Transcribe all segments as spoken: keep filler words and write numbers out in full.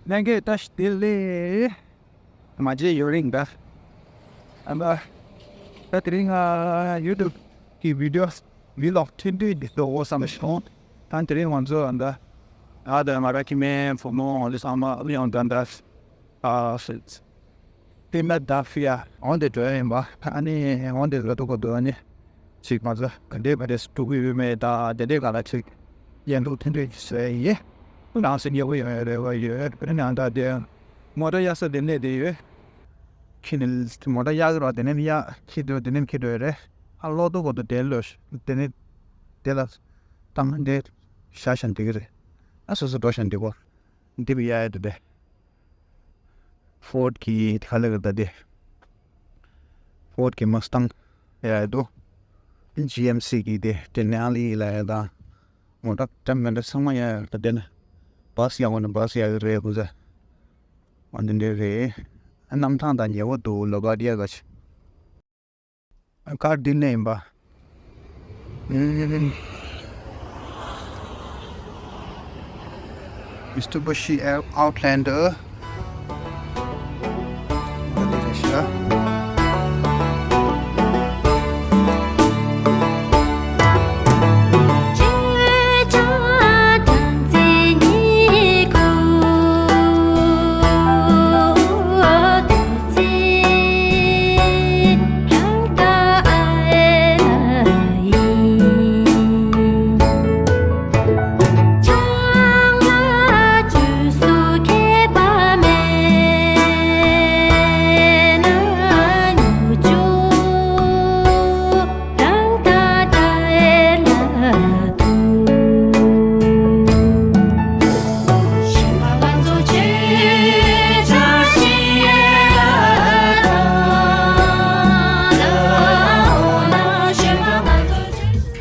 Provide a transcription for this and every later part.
ལྷན་རྒྱས་བཀྲ་ཤིས་བདེ་ལེགས། མ་མཇལ་ཡུན་རིང་འདུག་ཨ་མ། ད་དེ་རིང་ང་ཡུ་ཊུབ་གི་བི་ཌི་ཡོ་ཝི་ལོག་ཐུང་ཐུང་འདི་བཟོ་དགོས་བསམ་བྱུང་། ད་དེ་རིང་ང་ཚོ་ད་ད་ང་དང་ང་རང་ཁྱིམ་མི་བུ་མོ་འོ་དེ་ཚང་མ་གླེང་ཡོང་ད་ད། ཨ། ཕི་ལ་ཌེལ་ཕི་ཡ་འོ་འདི་འགྲོ་ཡིན་པ། ཨ་ནི་འོ་འདི་འགྲོ་ཐུབ་ཀྱི་འདུག་ཨ་ནི་ཅིག་ང་ཚོ་ག་འདྲས་ག་འདྲས་འགྲོ་གི་ཡོད་མེད་དང་དེ་འདྲས་ག་ལ་ཅིག་ཡན་འདུག་དེ་འདྲས་བཟོས་ཡིན། ཁོ་རང་སེམས་སྐྱོ་པོ་ཡོད་རེད་བ། ཡོད་རེད་ན་ད་དེ་མོ་ཊ་གཡར་ས་དེ་ནས་དེ་ཡོད། ཁྱི་ནི་མོ་ཊ་གཡར་གི་རེད་བ། དེ་ནས་གཡར་ཁྱི་འདུག་དེ་ནས་ཁྱི་འགྲོ་ཡོད་རེད། ཨ་ལོག་ཐུབ་ཀྱི་འདུག་དེ་ལོས་དེ་ནས་དེ་ལ་བཏང་དེ་བཞག་བཞག་འགྲིག་གི་རེད། ཨ་སོ་སོ་འགྲོ་བཞག་འགྲིག་གོ། འདི་བི་ཡ་ཡ་དུ་དེ། ཧྥོར་ཌི་གི་ག་ལ་གི་ད་དེ། ཧྥོར་ཌི་གི་མུ་སི་ཊང་ཡ་ཡ་དུ། ཇི་ཨེམ་སི་གི་དེ་དེ་ནས་ཨ་ལི་ལ་ཡ་ད། མོ་ཊ་འདྲ་མི་འདྲ་ཚང་མ་ཡ་ཡ་ད་དེ་ན། བྷ་སི་ཡག་པོ་ན་བྷ་སི་ཡག་གི་རེད་ཁོ་ཚོ། འོ་འདི་འདྲ་རེད། ཨ་གནམ་ཐང་ད་ཉེ་བོ་འདུག་ལོ་ག་ཌི་ཡ་ག་ཆེ། ཀར་འདི་ནས་ཡིན་པ། Mitsubishi Outlander འདི་རེད་ཤག་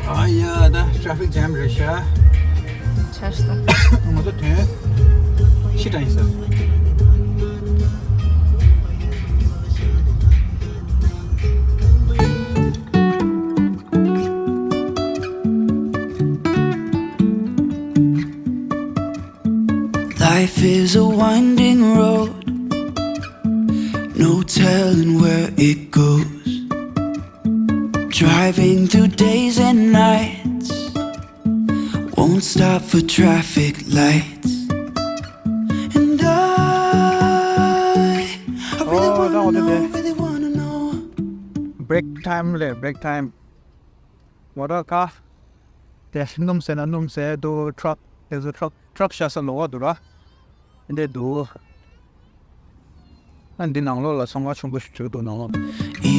ཨ་ཡ་ད་ཊ་རེ་ཕིག་ཇེམ་རེད་ཤག་ཆར་སོང་། ང་ཚོ་དོན་ཤི་དྲ་ཡིན་ས། Life is a winding road, no telling where it goes. Driving through days and nights, won't stop for traffic lights. And I, I really wanna know, really wanna know. Break time ལས་break time. མོ་ཊ་ཁ། དེ་སྣུམ་ཟེར་ན་སྣུམ་ཟེར་འདུག་ཊ་རག་དེ་ཚོ་ཊ་རག་ཊ་རག་བཞག་ས་ལོགས་འདུག་ར། འདི་འདུག་ཨ་འདི་ནང་ལོགས་ལ་ཚོང་ཁང་ཆུང་ཀུ་ཞིག་བྲིས་འདུག་ནང་ལོགས།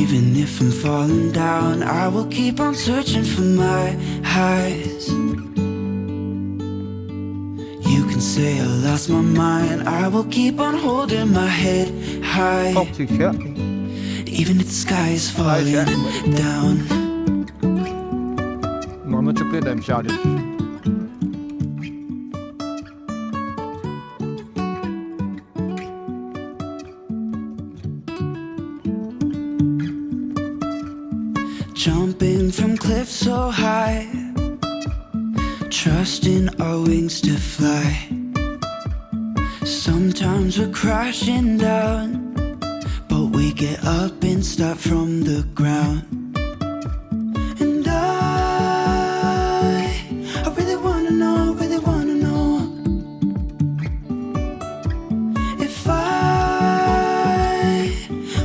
Even if I'm falling down, I will keep on searching for my highs. You can say I lost my mind, I will keep on holding my head high. ཏོག་ཅིག་བྱས། Even if the sky is falling down. ནོར་མ་བཅུ་པའི་དེམ་ཤ་རེད། Jumping from cliffs so high, trusting our wings to fly. Sometimes we're crashing down, but we get up and start from the ground. And I, I really wanna know, really wanna know if I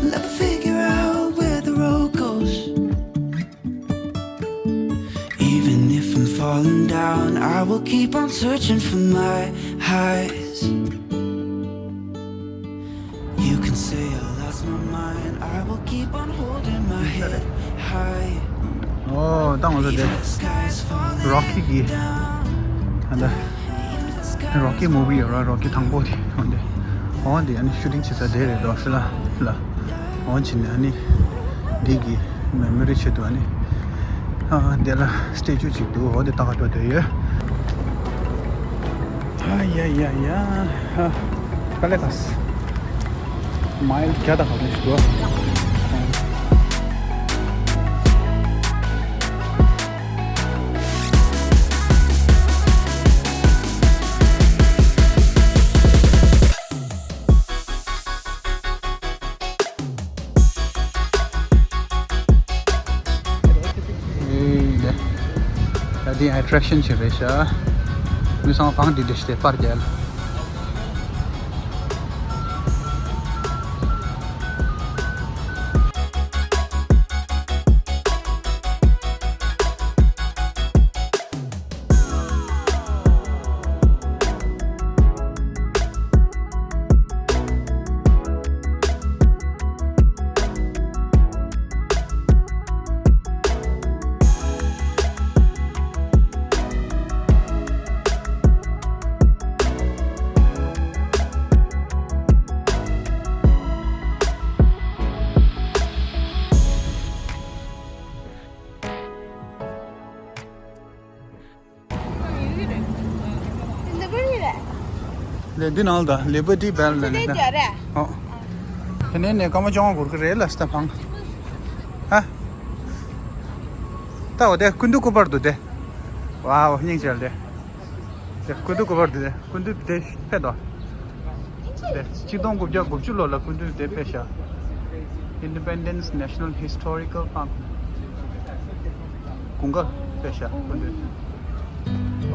will ever figure out where the road goes. Even if I'm falling down, I will keep on searching for my highs. You can say I lost my mind, I will keep on holding my head high. ཨོ་ད་ང་ཚོ་དེ་Even the sky is falling རོ་ཁི་གི་down. ད་ལྟ་རོ་ཁི་མུ་བི་ཡོད་ར། རོ་ཁི་དང་པོ་དེ་འོ་དེ་འོ་དེ་ཨ་ནི་ཤུ་ཊིང་བྱེད་ས་དེ་རེད་འདུག་ཟེར་ལ་ལ། འོ་བྱས་ནས་ཨ་ནི་འདི་གི་མེ་མོ་རི་ཆེད་དུ་ཨ་ནི་ཨ་དེ་ལ་སི་ཊེ་ཅུ་ཅིག་འདུག་འོ་དེ་ལྟ་ག་འགྲོ་འདོད་ཡོད། ཨ་ཡ་ཡ་ཡ། ཨ་དཀའ་ལས་ཁག་མའིལ་བརྒྱ་དང་ཁ་ཤས་ཤིག་འདུག་ཨེ་ཊེག་ཤན་ཞིག་རེད་ཤག་མི་ཚང་མ་བང་སྒྲིག་སྒྲིག་བྱས་ཏེ་པར་རྒྱག་ལས་འདི་ནང་ལ་ལི་བར་ཊི་བེལ་ལ་ནི་ཨོ། དེ་ནས་ནས་སྐར་མ་བཅོ་ལྔ་འགོར་གི་རེད་ལ་སྟ་ཕང་། ཨ། ད་འོ་དེ་སྐུ་མདུན་སྐུ་པར་འདུག་དེ། ཝའོ་སྙིང་རྗེ་ལ་དེ། དེ་སྐུ་མདུན་སྐུ་པར་འདུག་དེ་སྐུ་མདུན་དེ་ཕེབས་དོ། དེ་གཅིག་སྟོང་དགུ་བརྒྱ་དགུ་བཅུ་ལོ་ལ་སྐུ་མདུན་དེ་ཕེབས་ཤག Independence National Historical Park། དགུན་ཁ་དཔེ་ཤ་ཀུན་འདུས།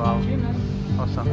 Wow, awesome.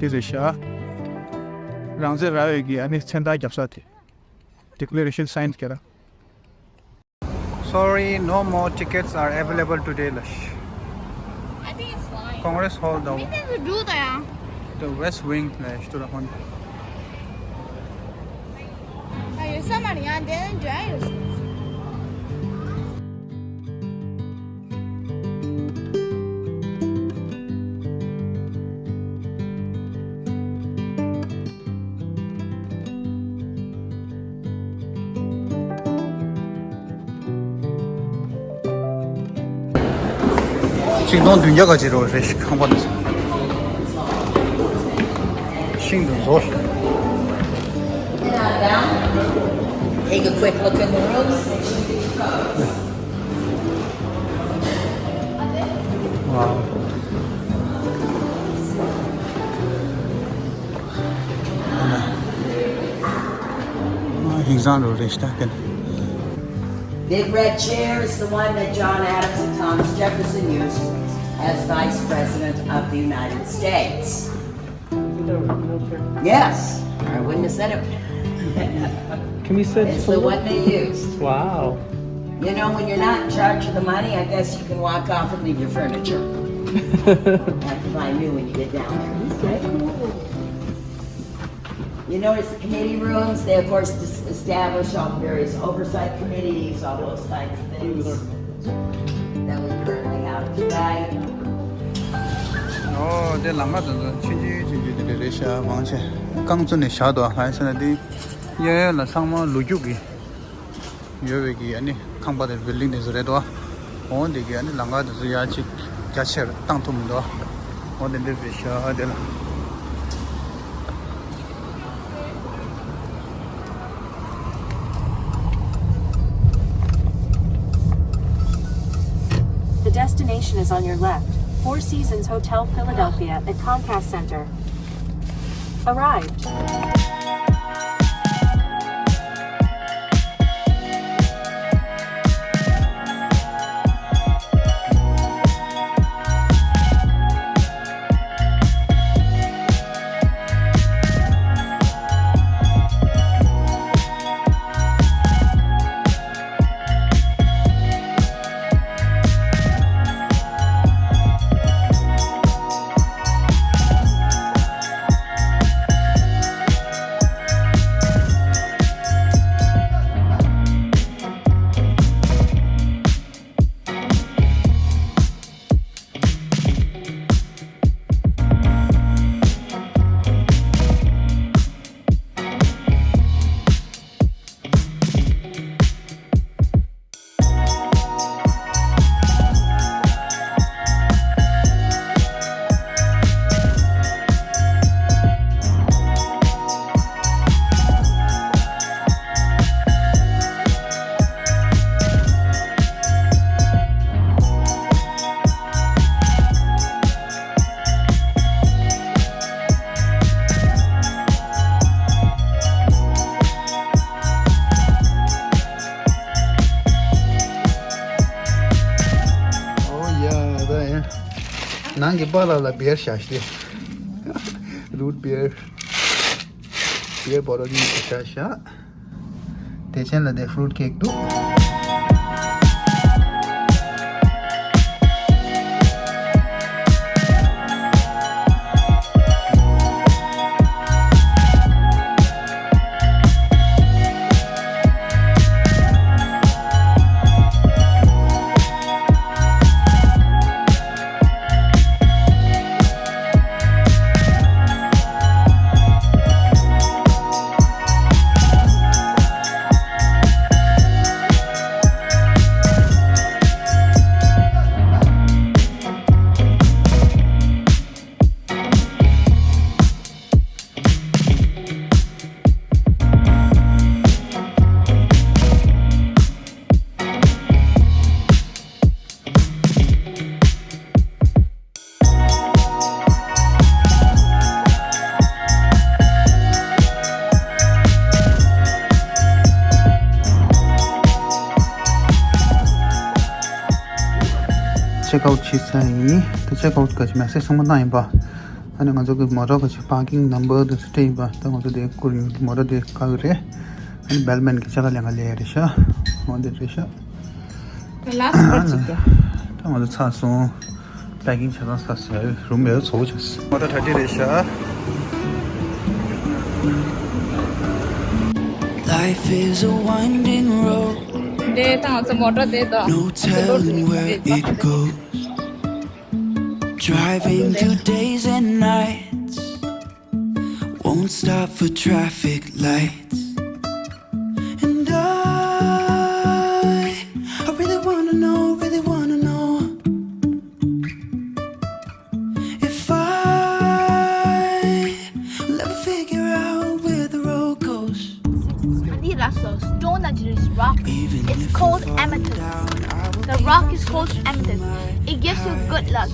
འདི་རེད་ཤག་རང་བཙན་ར་བའི་གི་ཨ་ནི་མཚན་རྟགས་རྒྱབ་ས་དེ། Declaration signed ཁྱེད་རང་། Sorry, no more tickets are available today ལ། I think it's fine. Congress Hall དང་། མི་དེ་ཚོ་འགྲོ་ད་ཡང་། The West Wing ལ་ཤི་ཏུ་ལ་ཧོན། ཨ་ཡོད་ས་མ་རེད་ཡང་དེ་འགྲོ་ཡ་ཡོད་ས། ཆིག་སྟོང་བདུན་བརྒྱ་ག་ཅིག་རོ་རེ་ཤིག་ཁང་པ་འདི་ཤིང་དུ་བཟོ། Take a quick look in the rooms. Wow. Big red chair is the one that John Adams and Thomas Jefferson used as Vice President of the United States. Yes, I wouldn't have said it. Can we sit? It's the one they used. Wow. You know, when you're not in charge of the money, I guess you can walk off and leave your furniture. Have to buy new when you get down there. You notice the committee rooms, they of course dis- establish all the various oversight committees, all those kinds of things that we currently have today. ཨོ་དེ་ལམ་ཁ་དེ་ཚོ་ཆུང་ཆུང་ཆུང་ཆུང་དེ་འདྲ་རེད་ཤག་མང་ཆེ་རྐང་བཙུགས་ནས་བཞག་འདུག་གང་ཡིན་ཟེར་ན་དེ་གཡས་གཡོན་ལ་ཚང་མ་ལོ་རྒྱུས་ཀྱི་ཡོད་པའི་གི་ཨ་ནི་ཁང་པ་དེ་བིལ་ཌིང་དེ་ཚོ་རེད་དོ། འོ་དེ་གི་ཨ་ནི་ལམ་ཁ་དེ་ཚོ་ཡར་ཅིག་རྒྱ་ཆེར་བཏང་ཐུབ་མི་འདུག་འོ་དེ་འདྲ་རེད་ཤག་དེ་ལ། The destination is on your left. Four Seasons Hotel Philadelphia at Comcast Center. Arrived. ཨོ་ཡ་ད་ཡ། ནང་གི་པཱ་ལགས་ལ་བི་ཡར་བཞག་ཤག་རུ་ཊི་བི་ཡར། བི་ཡར་བོ་ཊལ་གཉིས་ཤིག་བཞག་ཤག་དེ་ཆེན་ལ་དེ་ཕུ་རུ་ཊི་ཀེག་འདུག་ཅེག་ཨའུཊ་བྱས་ཚར་ཡིན། ད་ཅེག་ཨའུཊ་ག་ཅིག་མེ་སེཇ་ཚང་མ་བཏང་ཡིན་པ། ཨ་ནི་ང་ཚོ་གི་མོ་ཊ་ག་ཅིག་པར་ཀིང་ནམ་བར་དེ་ཚོ་སྤྲད་ཡིན་པ། ད་ང་ཚོ་དེ་བསྐུར་ཡིན། མོ་ཊ་དེ་བཀག་གི་རེད། ཨ་ནི་བེལ་མེན་གི་ཅ་ལག་ལེན་ག་སླེབས་ཡ་རེད་ཤག་འོ་འདི་རེད་ཤག་ད་ལ་སི་ཊི་པར་ཅིག་ད་ང་ཚོ་ཚར་སོང་། པེ་ཀིང་ཆ་ཚང་ཚར་སོང་། རུམ་ཡོད་ཚོ་ཆགས་སོང་། མོ་ཊ་གྲ་སྒྲིག་རེད་ཤག Life is a winding road. དེ་དང་ང་ཚོ་མོ་ཊ་དེ་དང་། No telling where it goes. Driving through days and nights. Won't stop for traffic lights. And I, I really wanna know, really wanna know if I will ever figure out where the road goes. Andy Russell's stone that is rock is called amethyst. The rock is called amethyst. It gives you good luck.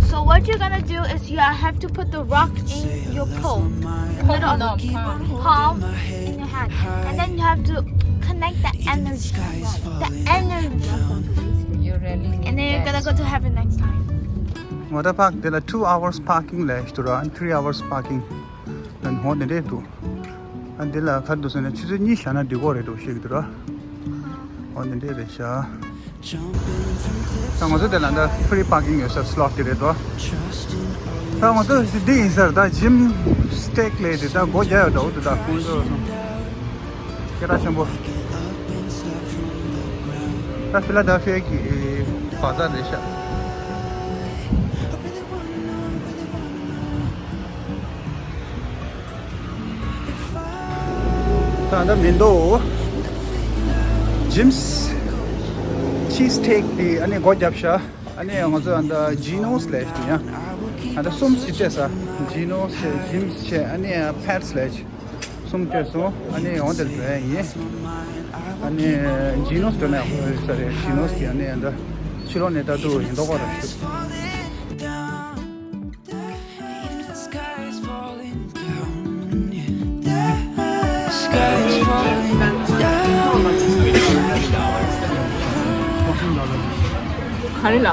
So what you're gonna do is you have to put the rock in your palm, the middle of the palm, in your hand, and then you have to connect the energy, the energy, and then you're gonna go to heaven next time. Water park དེ་ལ་two hours parking ལས་ཤི་ཏུ་ར། three hours parking. ཨན་ཧོ་དེ་འདྲས་འདུག་ཨན་དེ་ལ་ཁར་འདུག་ཟེར་ན་ཆུ་ཚོད་གཉིས་བཞག་ན་འགྲིག་གོ་རེད་འདུག་ཤེས་ཀྱི་འདུག་ར། ཧོ་དེ་འདྲས་རེད་ཤག་ད་ང་ཚོ་དེ་ལ་ད་ཕི་རི་པར་ཀིང་ཡོད་ས་སི་ལོཊ་དེ་རེད་འདུག་ད་ང་ཚོ་འདི་ཡིན་ས་རེད། ད་ཇིམ་སི་ཊེག་ལས་དེ་ད་སྒོ་རྒྱག་ཡོད་འདྲ་བོ་འདུག་ད་ཁོང་ཚོ་སྐད་གྲགས་ཆེན་པོ། ད་ཕི་ལ་ཌེལ་ཕི་ཡ་གི་བ་ཛར་རེད་ཤག་ད་ལྟ་མི་འདུག་ཇིམས་ཆིས་ཐེག་དེ་ཨ་ནི་སྒོ་བརྒྱབ་ཤག་ཨ་ནི་ང་ཚོ་ཨ་ད་ཇི་ནོས་ལས་ཡ། ཨ་ད་གསུམ་ཞིག་བྱས་ས། ཇི་ནོས་བྱས། ཇིམས་བྱས། ཨ་ནི་ཕེ་ཊི་ལས་ཡ། གསུམ་བྱས་སོང་། ཨ་ནི་འོང་དེར་འགྲོ་ཡ་ཡིན། ཨ་ནི་ཇི་ནོས་འགྲོ་ན་ཡག་པོ་རེད་ས་རེད། ཇི་ནོས་དེ་ཨ་ནི་ཨ་ད་ཕྱི་ལོགས་ནས་ལྟ་དུས་ཡིན་མདོག་ཁ་ར་ཞུ། ག་རེ་ལ།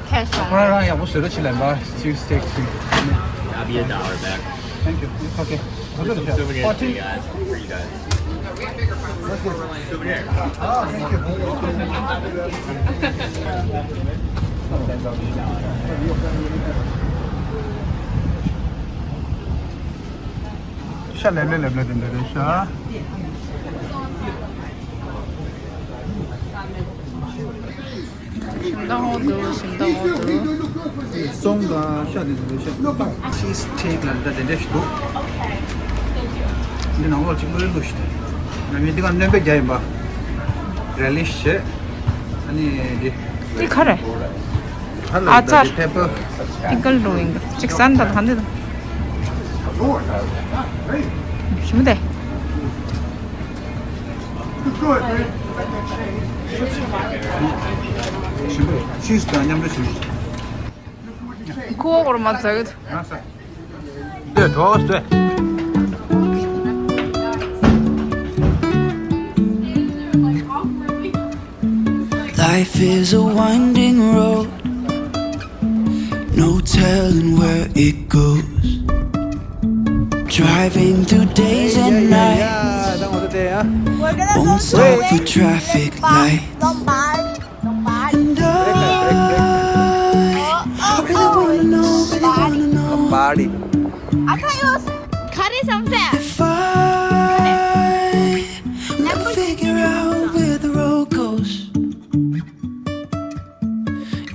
ཁེ་ཤི་ཨ། ཁོ་རང་རང་ཡག་པོ་བཟོས་རོགས་བྱེད་ལབ་པ། Cheese steak too. That'll be a dollar back. Thank you. It's okay. Here's some souvenirs for you guys. For you guys. Souvenir. Oh, thank you. ཤ་ལེབ་ལེབ་ལེབ་ལེབ་དེ་འདྲ་རེད་ཤག་ཞིམ་མདོག་ཁ་པོ་འདུག་ཞིམ་མདོག་ཁ་པོ་འདུག་སོང་དང་ཤ་དེ་ཚོ་ཤ་ཆིས་ཐེག་ལ་འདི་འདྲ་ཞིག་འདུག་འདི་ནང་ལོགས་གཅིག་པོ་རེད་འདུག་ཞིག་ང་མི་འདི་ག་སྣོན་པ་རྒྱག་ཡིན་པ། རེ་ལིཤ་བྱས། ཨ་ནི་འདི། འདི་ག་རེ། ཧ་ལ་ཨ་ཙར། ད་དེ་ཕེ་པར། པིང་ཀལ་འགྲོ་ཡིན་གཅིག་ཟན་ད་ག་འདི་དང་། ཞིམ་པོ་དེ། ཆིས་དང་མཉམ་དུ་ཞིམ། ཁུ་བ་སྐོར་མ་ཟ་གི་འདུག་ང་ས། དེ་གྲོགས་སྟེ། Life is a winding road, no telling where it goes. Driving through days and nights, won't stop for traffic lights. And I, I really wanna know, really wanna know. Lombardi. I thought it was if I figure out where the road goes.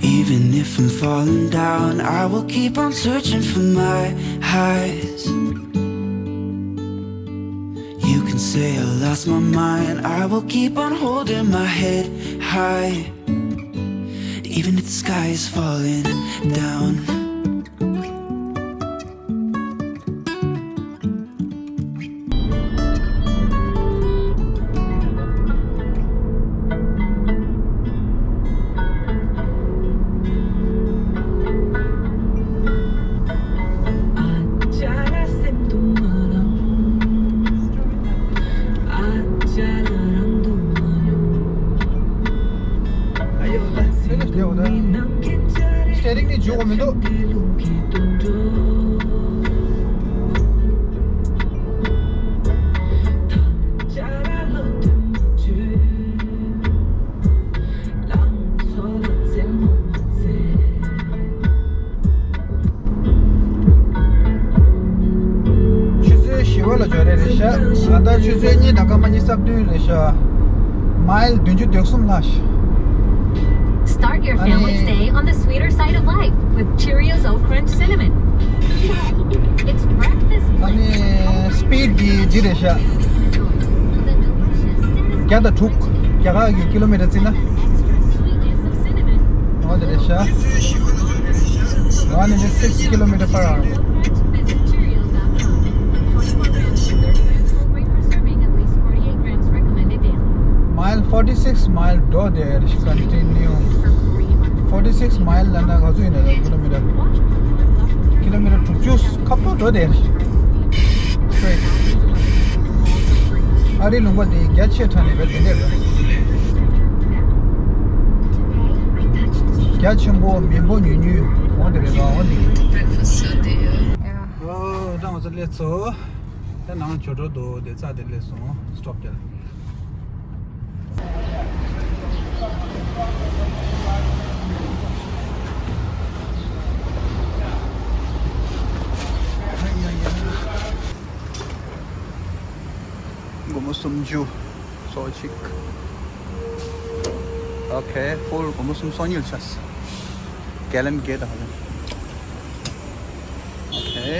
Even if I'm falling down, I will keep on searching for my highs. You can say I lost my mind, I will keep on holding my head high. Even if the sky is falling down. སི་ཊི་ཡ་རིང་ནི་འཇུག་གོ་མི་འདུག་ཆུ་ཚོད་བཞི་པ་ལ་འབྱོར་རེད་རེད་ཤག་ང་ད་ཆུ་ཚོད་གཉིས་དང་སྐར་མ་ཉི་ཤུ་རྩ་བདུན་རེད་ཤག་མའིལ་བདུན་ཅུ་དོན་གསུམ་ལྷག་ཤག Start your family's day on the sweeter side of life with Cheerios Oat Crunch Cinnamon. It's breakfast ཨ་ནི་སི་པིཌ་འདི་འདི་རེད་ཤག་བརྒྱ་དང་དྲུག་རྒྱ་གར་གྱི་ཀི་ལོ་མི་ཊར་བརྩིས་ན། འོ་འདི་རེད་ཤག one hundred six kilometer per hour. Mile forty six mile འགྲོ་དེར་continue. Forty six mile ལབ་ན་ག་ཚོད་ཡིན་ན་རེད། ཀི་ལོ་མི་ཊར། ཀི་ལོ་མི་ཊར་དྲུག་ཅུ་ཁ་ཐོར་འགྲོ་དེར། Straight. ཨ་རིའི་ལུང་པ་འདི་རྒྱ་ཆེ་དྲགས་ནས་བས་དེ་འདྲས་རེད། རྒྱ་ཆེན་པོ་མི་འབོར་ཉུང་ཉུང་འོང་དེ་རེད་ར་འོང་དེ། ཨོ་ད་ང་ཚོ་སླེབས་སོང་། ད་ནང་ཇོ་ཊོ་འདུག་དེ་རྩ་དེ་སླེབས་སོང་། སི་ཊོབ་དེ་ལ། སྒོར་མོ་སུམ་ཅུ། སོ་གཅིག་ཨོ་ཁེ། ཕུལ་སྒོར་མོ་སུམ་སོ་གཉིས་ལ་ཆགས། གེ་ལན་བརྒྱད་དང་ཧ་ལམ། ཨོ་ཁེ།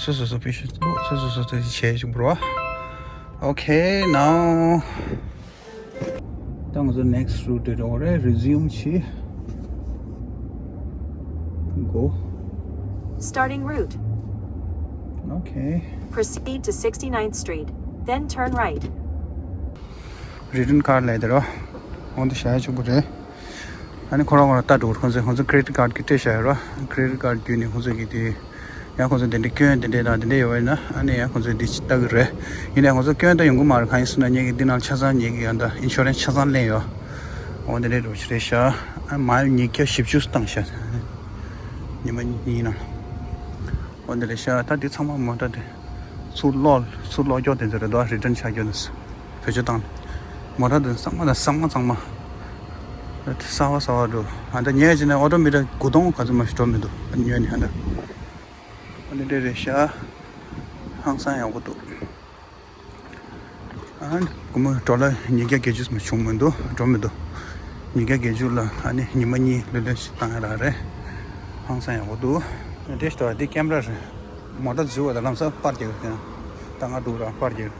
སོ་སོ་སོ་པི་ཤི་ལོ་སོ་སོ་སོ་སོ་བྱས་བཞིན་པོ་རོ། Okay, now. ད་ང་ཚོ་next route དེ་འགྲོ་རེད། Resume བྱས། Go. Starting route. Okay. Proceed to sixty-ninth Street, then turn right. Return card ལས་དེ་རོ། འོང་དུ་བྱས་བཞིན་པོ་རེད། ཨ་ནི་ཁོ་རང་ཁོ་རང་ལྟ་འགྲོ་ཁོང་ཚོས་ཁོང་ཚོ་credit card གི་སྤྲད་བཞག་ཡོད་ར། Credit card བརྒྱུད་ནས་ཁོང་ཚོ་གི་དེ་ཡང་ཁོང་ཚོ་དེ་འདྲའི་སྐྱོན་དེ་འདྲའི་དང་དེ་འདྲའི་ཡོད་པ་ཡིན་ན་ཨ་ནི་ཡང་ཁོང་ཚོས་འདི་ལྟ་གི་རེད། ཡིན་ནའི་ཁོང་ཚོ་སྐྱོན་ད་ཡོང་གི་མ་རེད། གང་ཡིན་ཟེར་ན་ངེད་ཀྱི་འདི་ནང་ཆ་ཚང་ངེད་ཀྱི་ཡང་ད་insurance ཆ་ཚང་ལེན་ཡོད། འོ་དེ་འདྲའི་འགྲོ་ཆ་རེད་ཤག་ཨ་mile ཉིས་བརྒྱ་བཞི་བཅུ་བཏང་ཤག་ཉི་མ་གཉིས་ནང་། འོ་དེ་རེད་ཤག་ད་འདི་ཚང་མ་མོ་ཊ་དེ་ཚུར་སློག་ཚུར་སློག་རྒྱོ་དེ་ཚོ་རེད་དོ། Return ཆགས་རྒྱོ་དེ་ཚོ། བེད་སྤྱོད་བཏང་། མོ་ཊ་དེ་གཙང་མ་དང་གཙང་མ་གཙང་མ། གསར་བ་གསར་བ་འགྲོ། ཨ་ད་ཉལ་བྱས་ནས་ཨོ་ཊོ་མི་ཊར་དགུ་སྟོང་ག་ཚོད་མ་ཞིག་འགྲོ་མི་འདུག་ཉོས་ནས་ཨ་ད། ཨ་ནི་འདྲ་རེད་ཤག་ཧང་སང་ཡག་པོ་འདུག་ཨ་ནི་སྒོར་མོ་ཌོ་ལར་ཉིས་བརྒྱ་བརྒྱད་ཅུ་མ་བྱུང་མི་འདུག་འགྲོ་མི་འདུག་ཉིས་བརྒྱ་བརྒྱད་ཅུ་ལ་ཨ་ནི་ཉི་མ་གཉིས་ལོན་ལོན་ཞིག་བཏང་ཡ་རག་རེད། ཧང་སང་ཡག་པོ་འདུག་འདྲེ་ཞིག་འདུག་འདི་ཀེམ་ར་རེད། མོ་ཊ་འཛུལ་བ་དང་ལམ་སང་པར་རྒྱག་གི་ཡོད། ད་ང་འདུག་ར་པར་རྒྱག་གི་ཡོད།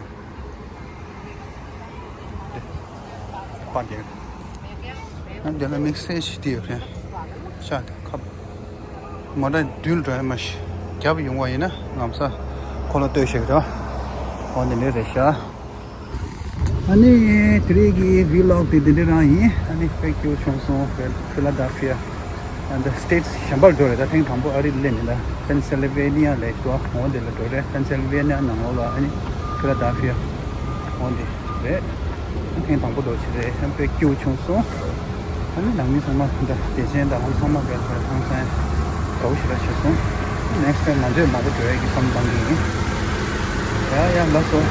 པར་རྒྱག་གི་ཡོད། ཨ་འདི་ལ་དམིགས་བསལ་ཞིག་བྲིས་ཡོད་རེད། ཤག་དེ་ཁབ། མོ་ཊ་རྡུལ་འགྲོ་ཡ་མ་ཤི། རྒྱབ་ཡོང་བ་ཡིན་ན་ལམ་སང་ཁོ་ལ་ལྟོས་ཤིག་ར། འོ་འདི་འདྲ་རེད་ཤག་ཨ་ནི་དེ་རིང་གི་vlog དེ་འདི་འདྲ་རང་ཡིན། ཨ་ནི་དཔེ་སྐྱིད་པོ་བྱུང་སོང་། Philadelphia and the states གཞན་པར་འགྲོ་རེད། ད་ཐེངས་དང་པོ་ཨ་རི་ལ་སླེབས་མེད། ད་Pennsylvania ལ་འགྲོ། འོ་འདི་ལ་འགྲོ་རེད། Pennsylvania ནང་ལོགས་ལ་ཨ་ནི་Philadelphia འོ་འདི་རེད། ཐེངས་དང་པོ་འགྲོ་ཆེད་རེད། ཨ་དཔེ་སྐྱིད་པོ་བྱུང་སོང་། ཨ་ནི་ནང་མི་ཚང་མ་ད་དེ་ཅན་ད་ཧང་ཚང་མ་དཔེ་ཧང་སང་དགའ་པོ་ཞེ་དྲག་བྱས་སོང་། Next time མ་འདོད་མང་པོ་འགྲོ་ཡ་གི་བསམ་བཏང་གི་ཡིན། ཡ་ཡ་ལགས་སོ།